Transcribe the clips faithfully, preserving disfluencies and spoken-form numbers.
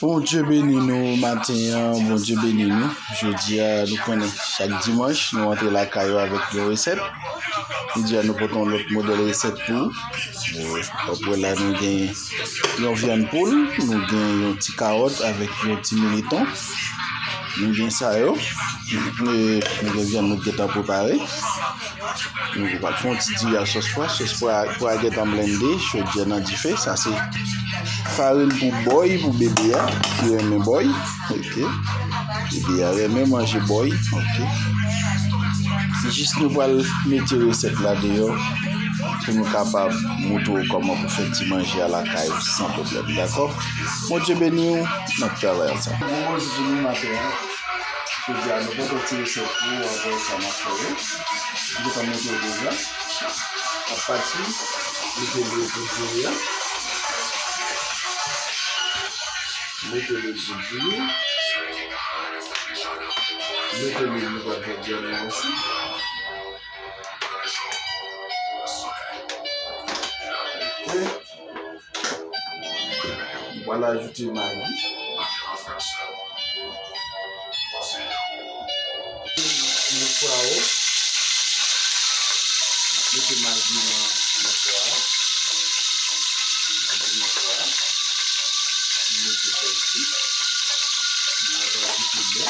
Bondye beni nou maten an, Bondye beni nou. Jodi a, nou konnen chak dimanch, nou antre lakay ou avèk yon resèt. Jodi a, nou pote yon lòt modèl resèt pou ou. W ap wè la, nou gen yon vyann poul, nou gen yon ti kawòt avèk yon ti militon. Nou gen sa yo. E nou gen vyann nou gentan prepare. Nou pral fè yon ti diri ak sòs pwa. Sòs pwa, pwa gentan blende, chodyè nan dife. Sa se farin pou bòy, pou bebe a, ki renmen bòy. Ok. Bebe a renmen manje bòy. Ok. Se jis nou pral mete resèt la deyò pou nou kapab montre w kòman pou fè ti manje a lakay ou san pwoblèm. Dakò? Bondye beni w, n ap travay ansanm. Bon, bonjou tout moun, maten an. Jodi a, nou pote ti resèt pou ou, apre sa, n ap fè yo. M gentan montre w deja. N ap pati, mete lwil pou diri a. Mete lwil pou diri. Mete lwil nou pral fè diri a osi. Ok. M pral ajoute magi. Nan pwa yo. M ap mete magi nan, nan pwa a. Magi nan pwa a. M mete pèsi. M ap ajoute bè.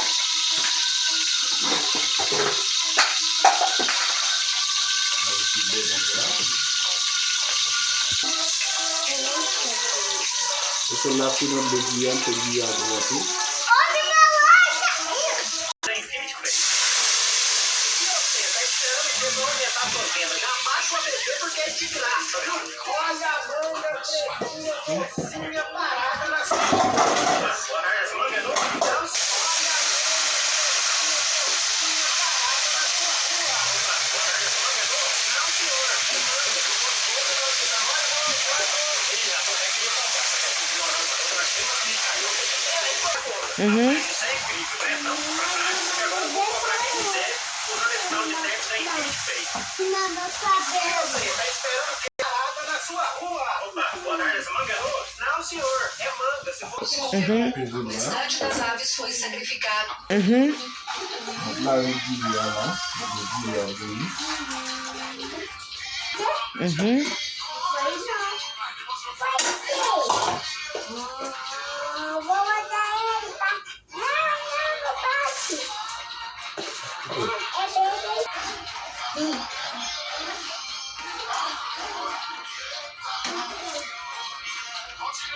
Ajoute bè nan pwa a. Ese la fin nan bouyi an, fè bouyi an gwo anpil. Mhm. Mhm. Mhm. Mhm.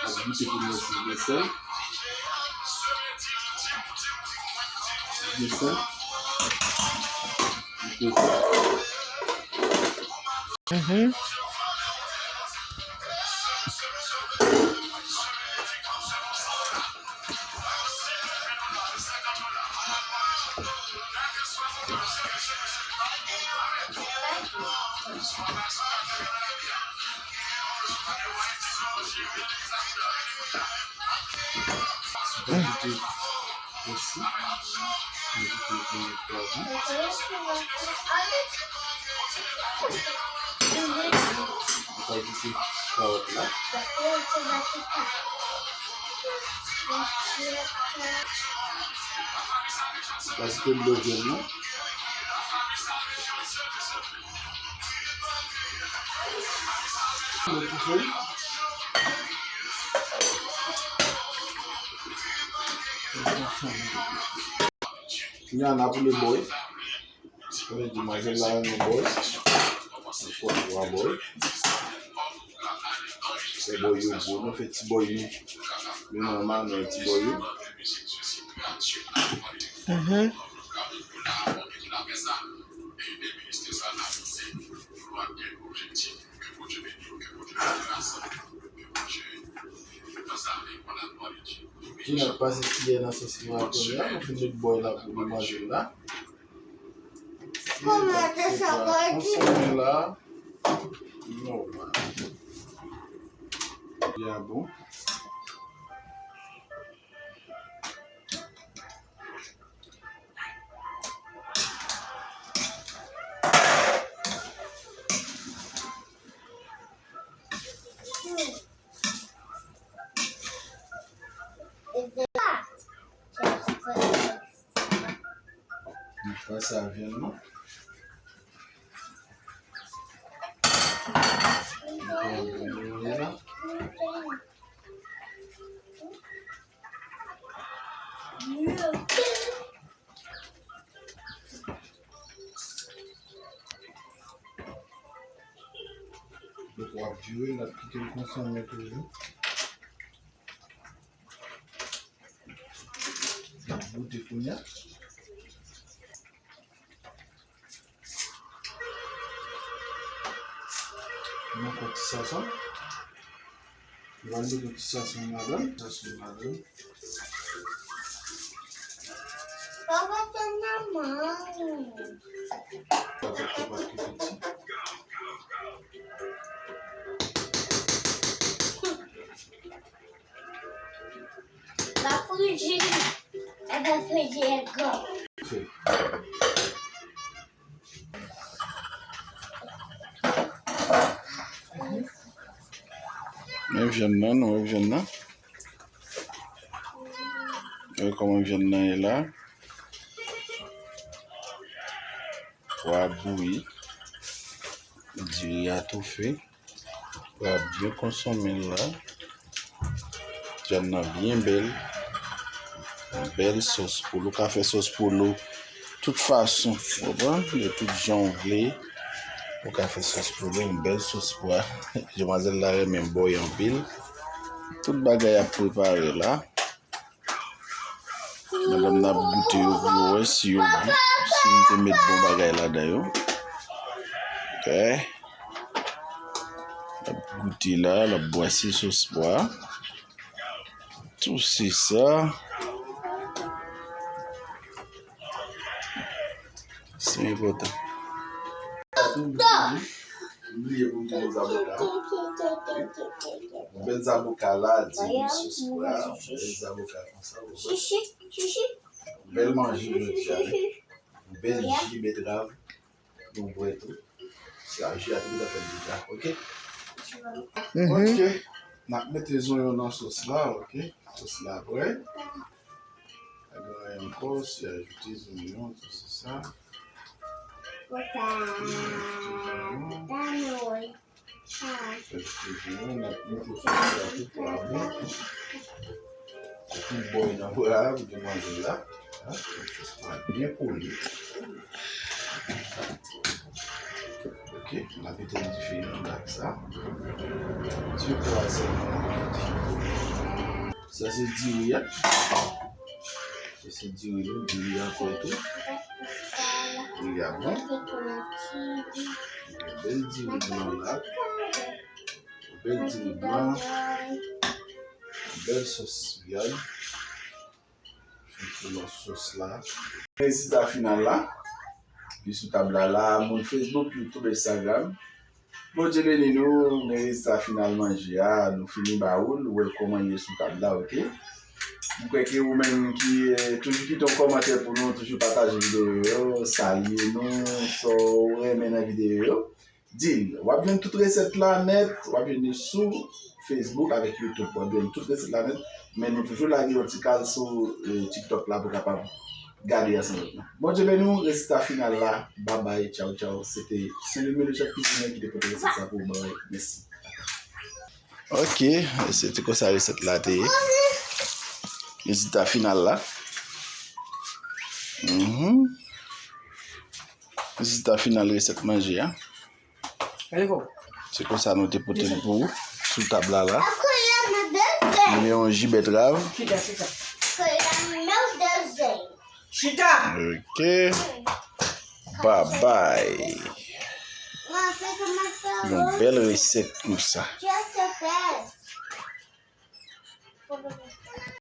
Ajoute pou nou ti grenn sèl. Grenn sèl. Mhm. Ajoute pèsi. Ajoute vyann pwason. Ajoute kawòt la. Ajoute dlo vyann nan. Kounye a n a boule bòy. Kounye a demwazèl la renmen bòy. Li fò twa bòy. Fè bòy yo gwo, nou fè ti bòy nou. Nou nòmal, nou ti bòy yo. Mhm. Ki n ap pase kiyè nan sòs li a kounye a, nou fin met bòy la pou demwazèl la. Kòman te sa pati? Konsome la. Nòmal. Byen bon. N ap pase a vyann nan. N ap pran vyann nan. Donk, w ap vire, n ap kite l konsome toujou. N ap goute kounye a. Nan kòk ti sason. Nou pral mete ti sason ladan. Sason ladan. Papa, tann nan manman. Papa, papa, piti. La friji, e pa friji e gran. Men vyann nan, nou wè vyann nan. Wè kòman vyann nan ye la. Pwa bouyi. Diri a toufe. Pwa byen konsome la. Vyann nan byen bèl. Yon bèl sòs polo. Ou ka fè sòs polo tout fason. Ou konprann? De tout jan ou vle. Ou ka fè sòs polo, yon bèl sòs pwa. Demwazèl la renmen bòy anpil. Tout bagay ap prepare la. Madanm nan ap goute yo pou yo wè si yo bon, si m te met bon bagay ladan yo. Ok. L ap goute la, l ap bwase sòs pwa. Tou se sa. Se enpòtan. M bliye pou m di nou zaboka. Yon bèl zaboka la, di m sou swa, yon bèl zaboka konsa, yon bèl manje jodi a, wi. Yon bèl ji betrav, nou bwè tou. Se a ji a tou ki ta fè l deja, ok? Ok, n ap mete zonyon nan sòs la, ok? Sòs la prè. Pa gen anyen ankò, se ajoute zonyon, tou se sa. Ajoute zonyon. Ajoute zonyon, n ap mete sòs la tou pou l bon. Pou bòy nan bra a, pou demwazèl la. Hein? Sòs la byen kole. Ok, n ap etenn dife an bak sa. Ti pwa sèlman n ap mete. Sa se diri a. Sa se diri nou, diri a prè tou. Diri a bon. Bèl diri blan la. Bèl diri blan. Bèl sòs vyann. Fè tou nan sòs la. Rezilta final la. Li sou tab la la, moun Facebook, YouTube, Instagram. Bondye beni nou, men rezilta final manje a, nou fini ba ou l, ou wè l kòman l ye sou tab la, ok? M kwè ke ou menm ki, eh, toujou kite yon kòmantè pou nou, toujou pataje videyo yo, salye nou, sa w renmen nan videyo yo. Di l, w ap jwenn tout resèt la nèt, w ap jwenn li sou Facebook avèk YouTube. W ap jwenn tout resèt la nèt, men nou toujou lage yon ti kal sou, eh, TikTok la pou kapab gade ansanm avèk nou. Bondye beni w, rezilta final la, babay, tchaw, tchaw. Se te Saint Louis Melody Chef Cuisine ki te pote resèt sa pou w, babay. Mèsi. Ok, se te konsa resèt la te ye. Rezilta final la. Mhm. Rezilta final resèt manje a. Se konsa nou te pote l pou ou sou tab la la. Li yon ji betrav. Ok. Babay. Yon bèl resèt konsa.